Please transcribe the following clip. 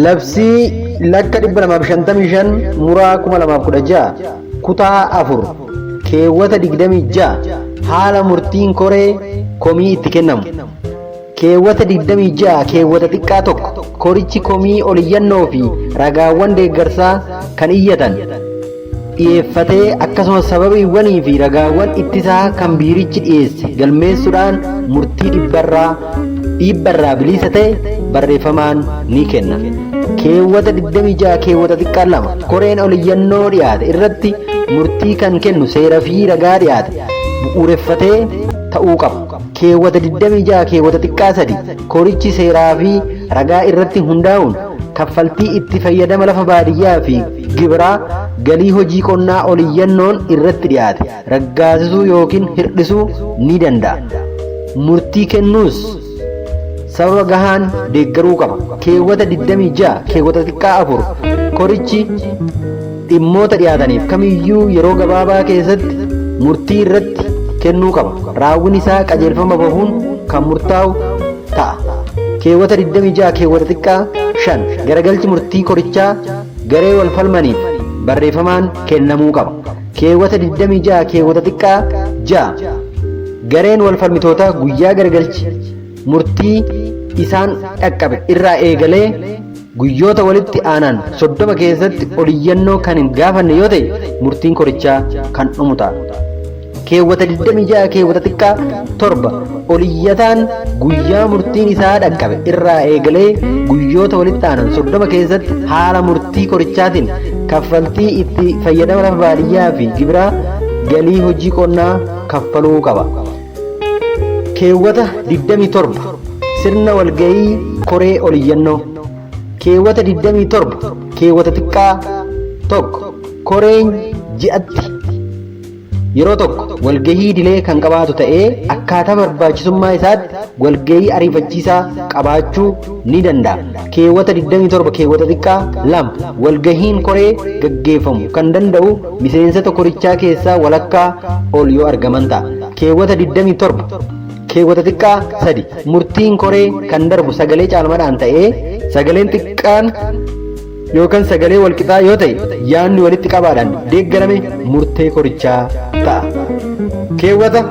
Labsii lakka 255 muraa 2016 kutaa 4 keewwata 26 haala murtiin koree komii itti kennamu. Keewwata 26 keewwata xiqqaa 1 korichi komii oliyyannoo fi ragaawwan deeggarsaa kan iyyatan dhiyeeffatee akkasumas sababiiwwanii fi ragaawwan ittisaa kan biirichi dhiyeesse galmeessuudhaan murtii dhiibbarraa bilisa ta'e barreeffamaan ni kenna. Keewwata 26 keewwata xiqqaa 2 koreen oliyyannoo dhiyaate irratti murtii kan kennu seera fi ragaa dhiyaate bu'uureffatee ta'uu qaba. Keewwata 26 keewwata xiqqaa 3 korichi seeraa fi ragaa irratti hundaa'uun kaffaltii itti fayyadama lafa baadiyyaa fi gibiraa galii hojii qonnaa oliyyannoon irratti dhiyaate raggaasisuu yookiin hir'isuu ni danda'a. Murtii kennuus sababa gahaan deeggaruu qaba. Keewwata 26 keewwata xiqqaa 4 korichi dhimmoota dhiyaataniif kamiyyuu yeroo gabaabaa keessatti murtii irratti kennuu qaba. Raawwiin isaa qajeelfama bahuun kan murtaa'u ta'a. Keewwata 26 keewwata xiqqaa 5 garagalchi murtii korichaa garee wal falmaniif barreeffamaan kennamuu qaba. Keewwata 26 keewwata xiqqaa 6 gareen wal falmitootaa guyyaa garagalchi murtii isaan dhaqqabe irraa eegalee guyyoota walitti aanan 30 keessatti oliyyannoo kan hin gaafanne yoo ta'e murtiin korichaa kan dhumu ta'a. Keewwata 26 keewwata xiqqaa 7 oliyyataan guyyaa murtiin isaa dhaqqabe irraa eegalee guyyoota walitti aanan 30 keessatti haala murtii korichaatiin kaffaltii itti fayyadama lafa baadiyyaa fi gibiraa galii hojii qonnaa kaffaluu qaba. Keewwata 27 sirna walgahii koree oliyyannoo. Keewwata 27 keewwata xiqqaa 1 koreen ji'atti yeroo tokko walgahii idilee kan qabaatu ta'ee akkaataa barbaachisummaa isaatti walgahii ariifachiisaa qabaachuu ni danda'a. Keewwata 27 keewwata xiqqaa 2 walgahiin koree gaggeeffamu kan danda'u miseensota korichaa keessaa walakkaa ol yoo argaman ta'a. Keewwata 27 keewwata xiqqaa 3 murtiin koree kan darbu sagalee caalmadhaan ta'ee sagaleen xiqqaan yookaan sagalee walqixaa yoo ta'e yaadni walitti qabaadhaan deeggarame murtee korichaa ta'a. Keewwata